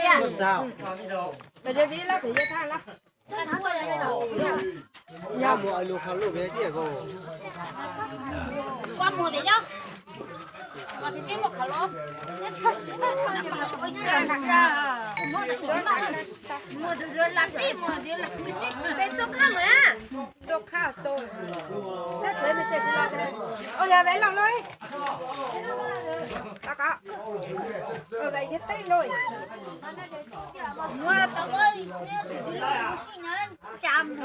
Ntxawg. Mus lub qhov lub pem tiag ko. Koj mus tiag yog. Mus tus tus lam pib mus tus lam pib. Peb txoj qab mus a. Txoj qab txoj. Tab sis me tes tsis los. Ua yog ve los no. Tau ko. Ua ve yog teb los. Mus tau ko. Tsis nyob tsa mus.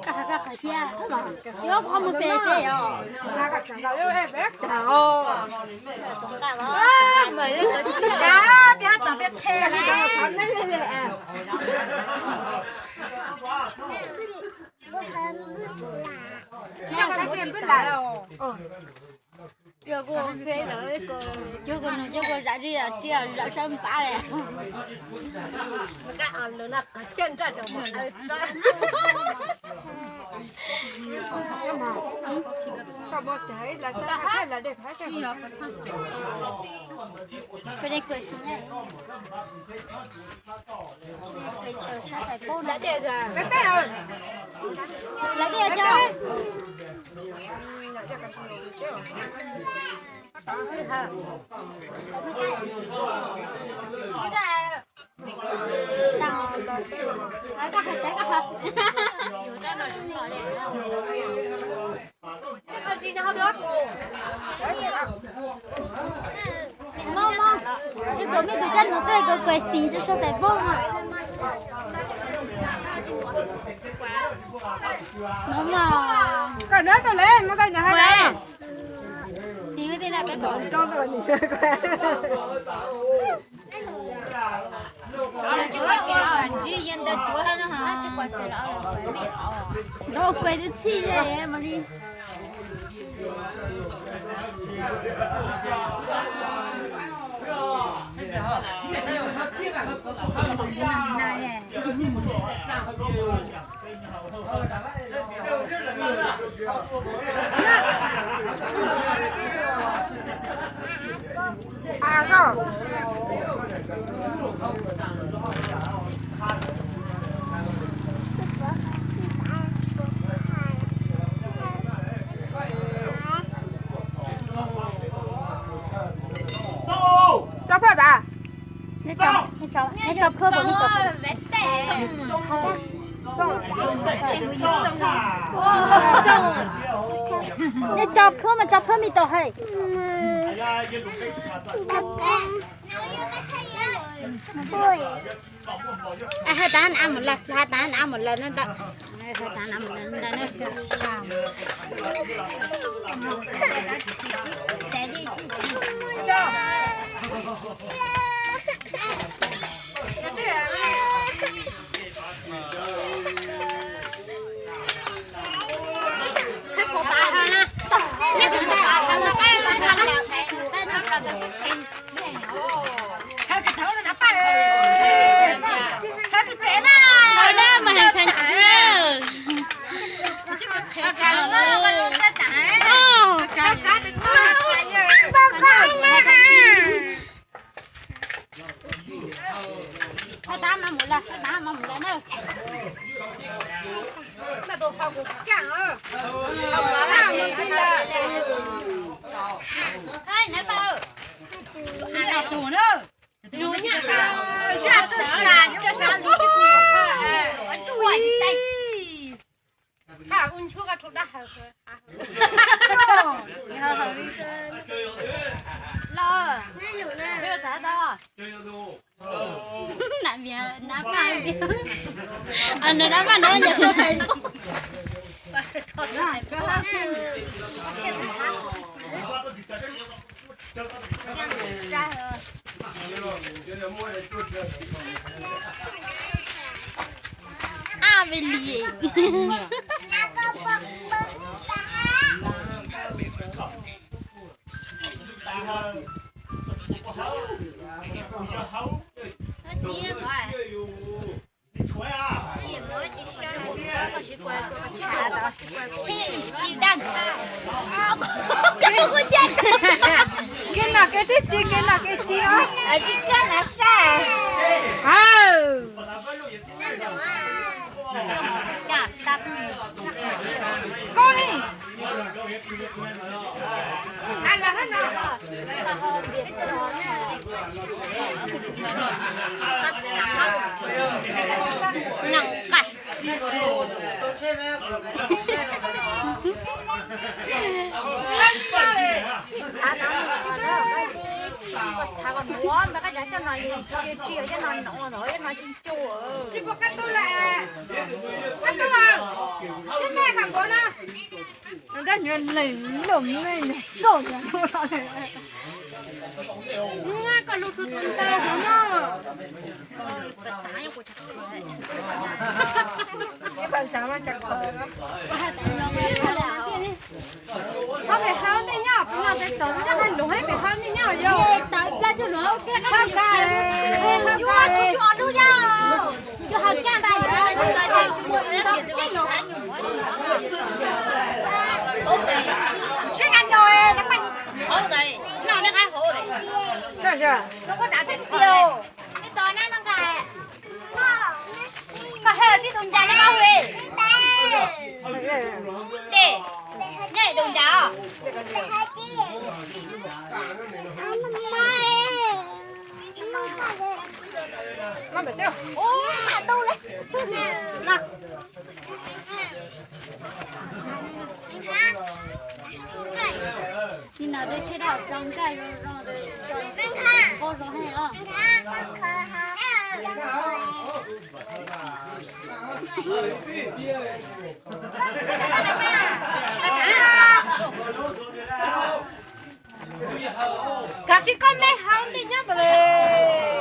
Koj hais koj qhov thiab, yuav qhov mus fem fem os. Cua kuj feb lawm, cua kuj nws cua kuj zam zis tsis zam sab npab li. Lawv dej os. Mob mob, ib kuv me tus caj nug tej kuv kuv xis tso sab tais poob. Mob mob. Koj nab tau le, mob koj nyuam hais. Tiv tej na peb kom. Ntau kuv twb txhij ze mas li. Tso phab tas. Neb tso phab tas. Neb tso phab mas tso phab me tau hais. Hais tas na mus lawm, hais tas na mus lawm ntawd. Hais tas na mus lawm ntawd na. Hais tas mas mus lawm, hais tas mas mus lawm na. Los, nab mas, nab mas, nab mas nab nyuam sab tais. Ab, ve li. Kev nom kev tsis, kev nom kev tsis os. Koj li. Thaum pem hau ntej nyob, pem no pem tod, pem hau ntej nyob yog tawm plaub cug lus hau kiag, hau kiag, hau kiag, cug lus yog, cug hau kiag ntag yog, tsheb nyob no, hau ntawd, no nej hau ntawd, koj tsav pem tiag, koj hau tib tug ncas nej hau. Tej, nej dua ncas os. Nim no tej tsheb dab tso nkaj zoo zoo, pob zoo heev os. Kav tsij koj me hau ntej nyob tas li.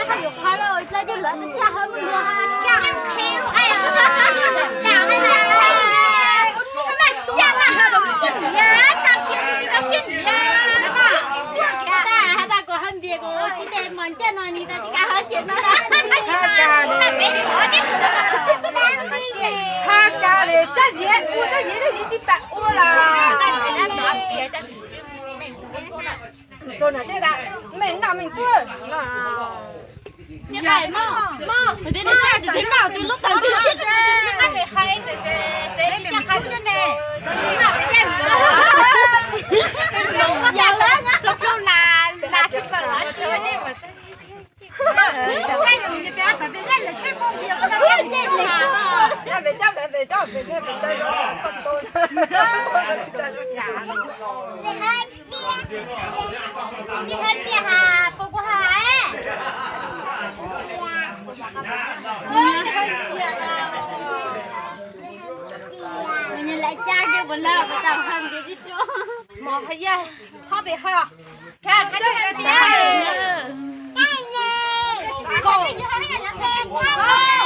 Koj yuav qhov los plaub cug lus tsis hau lus, has tas kuv hau npias kuv tsis tes mos ncaj no ni tas tsis kam hau xyem no. Ha kav li, caj ziab ua caj ziab, caj ziab tsis tas ua los. Txog no ces tas me noj me txuag no. Tus twg noj tus twg noj tus lub tawm tus siab. Ib hab tiag has, puas kuv has? Nws lam caj kiag puas lawm, puas tau hab ntiag tib suab. Mos hab yaj, txhob pem hab. Koj, koj, koj, koj,